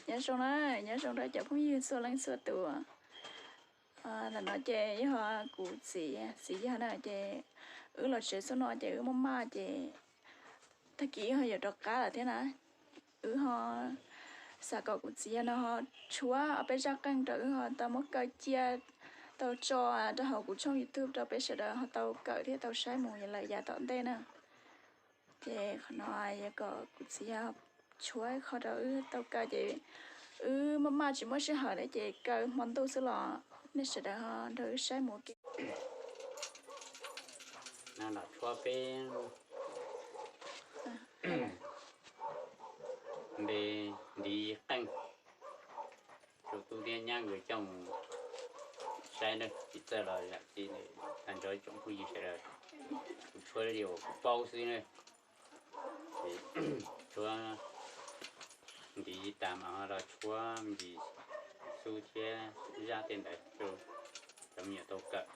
Nyob zoo na, nyob zoo rau cov phooj ywg txhua leej txhua tus. Ntawm no ces yog kuv txiv, txiv yog na ces wb los tsev xub no ces wb maj maj ces tag kis ho yuav rov qab lawm thiab na. Wb ho xav kom kuv txiv yog no ho tshuab ob peb zaj qeej rau wb ho tau muab kaw cia, tau tso rau hauv kuv tshooj YouTube rau peb sawv daws ho tau kawm thiab tau saib mus lawm yav tom ntej na. Ces qhov no yog kom kuv txiv yog tshuab qho rau wb tau kaw ces wb maj maj tsis muaj sij hawm li ces kaw hmo ntuj xwb los nej sawv daws ho nrog wb saib mus ua ke. Los tshuab peb npe ntiv qeej rau tub thiab nyab nkawd coj mus saib na, tsis txawj los zam txim tag nrho ib tsoom phooj ywg sawv daws. Kuv tshuab li uas kuv paub xwb na. Tshuab ntiv tas mas ho los tshuab me ntsis xub thiab zaj tej ntawd rau cov me nyuam tau kawm.